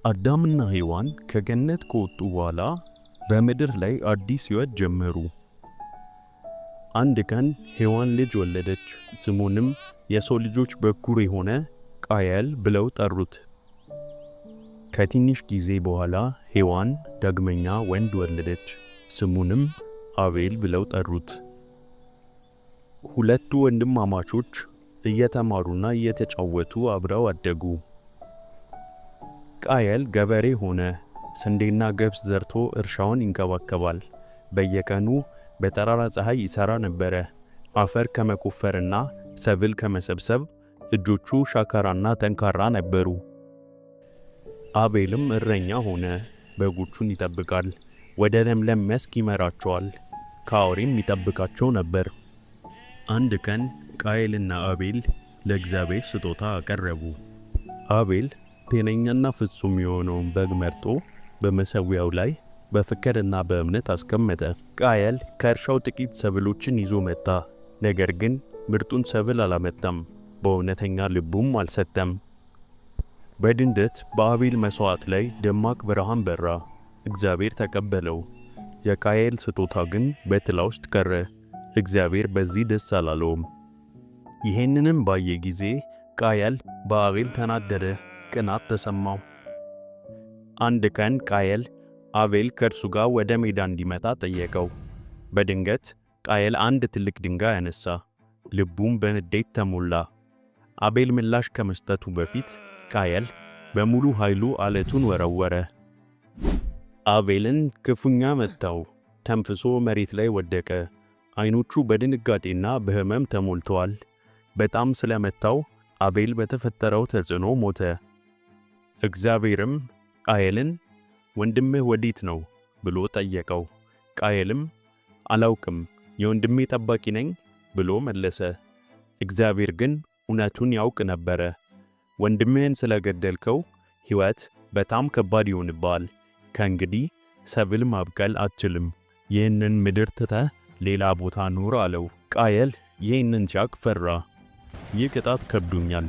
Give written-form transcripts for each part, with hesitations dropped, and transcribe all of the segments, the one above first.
አዳምና ሔዋን ከገነት ከወጡ በኋላ በምድር ላይ አዲስ ሕይወት ጀመሩ። አንድ ቀን ሔዋን ልጅ ወለደች። ስሙንም የሰው ልጆች በኩር የሆነ ቃየል ብለው ጠሩት። ከትንሽ ጊዜ በኋላ ሔዋን ዳግመኛ ወንድ ወለደች። ስሙንም አቤል ብለው ጠሩት። ሁለቱ ወንድማማቾች እየተማሩና እየተጫወቱ አብረው አደጉ። ቃየል ገበሬ ሆነ። ስንዴና ገብስ ዘርቶ እርሻውን ይንከባከባል። በየቀኑ በጠራራ ፀሐይ ይሠራ ነበረ። አፈር ከመቆፈርና ሰብል ከመሰብሰብ እጆቹ ሻካራና ጠንካራ ነበሩ። አቤልም እረኛ ሆነ። በጎቹን ይጠብቃል፣ ወደ ለምለም መስክ ይመራቸዋል፣ ከአውሬም ይጠብቃቸው ነበር። አንድ ቀን ቃየልና አቤል ለእግዚአብሔር ስጦታ አቀረቡ። አቤል ጤነኛና ፍጹም የሆነውን በግ መርጦ በመሠዊያው ላይ በፍቅርና በእምነት አስቀመጠ። ቃየል ከእርሻው ጥቂት ሰብሎችን ይዞ መጣ። ነገር ግን ምርጡን ሰብል አላመጣም፣ በእውነተኛ ልቡም አልሰጠም። በድንገት በአቤል መሥዋዕት ላይ ደማቅ ብርሃን በራ። እግዚአብሔር ተቀበለው። የቃየል ስጦታ ግን በጥላ ውስጥ ቀረ። እግዚአብሔር በዚህ ደስ አላለውም። ይህንንም ባየ ጊዜ ቃየል በአቤል ተናደደ፣ ቅናት ተሰማው። አንድ ቀን ቃየል አቤል ከእርሱ ጋር ወደ ሜዳ እንዲመጣ ጠየቀው። በድንገት ቃየል አንድ ትልቅ ድንጋይ አነሳ፣ ልቡም በንዴት ተሞላ። አቤል ምላሽ ከመስጠቱ በፊት ቃየል በሙሉ ኃይሉ አለቱን ወረወረ። አቤልን ክፉኛ መታው፣ ተንፍሶ መሬት ላይ ወደቀ። ዓይኖቹ በድንጋጤና በሕመም ተሞልተዋል። በጣም ስለመታው አቤል በተፈጠረው ተጽዕኖ ሞተ። እግዚአብሔርም ቃየልን፣ "ወንድምህ ወዴት ነው?" ብሎ ጠየቀው። ቃየልም፣ "አላውቅም፣ የወንድሜ ጠባቂ ነኝ?" ብሎ መለሰ። እግዚአብሔር ግን እውነቱን ያውቅ ነበረ። "ወንድምህን ስለገደልከው ሕይወት በጣም ከባድ ይሆንብሃል። ከእንግዲህ ሰብል ማብቀል አትችልም። ይህንን ምድር ትተህ ሌላ ቦታ ኑር" አለው። ቃየል ይህንን ሲያውቅ ፈራ። "ይህ ቅጣት ከብዶኛል፣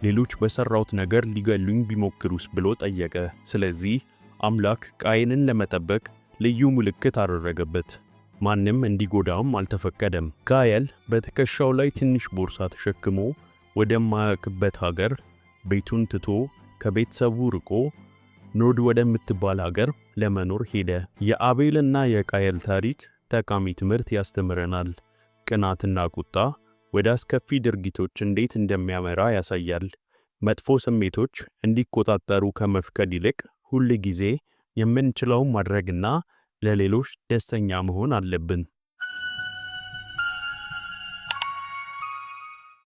ሌሎች በሠራሁት ነገር ሊገሉኝ ቢሞክሩስ?" ብሎ ጠየቀ። ስለዚህ አምላክ ቃየልን ለመጠበቅ ልዩ ምልክት አደረገበት። ማንም እንዲጎዳውም አልተፈቀደም። ቃየል በትከሻው ላይ ትንሽ ቦርሳ ተሸክሞ ወደማያውቅበት ሀገር፣ ቤቱን ትቶ፣ ከቤተሰቡ ርቆ ኖድ ወደምትባል ሀገር ለመኖር ሄደ። የአቤልና የቃየል ታሪክ ጠቃሚ ትምህርት ያስተምረናል። ቅናትና ቁጣ ወደ አስከፊ ድርጊቶች እንዴት እንደሚያመራ ያሳያል። መጥፎ ስሜቶች እንዲቆጣጠሩ ከመፍቀድ ይልቅ ሁል ጊዜ የምንችለውን ማድረግና ለሌሎች ደስተኛ መሆን አለብን።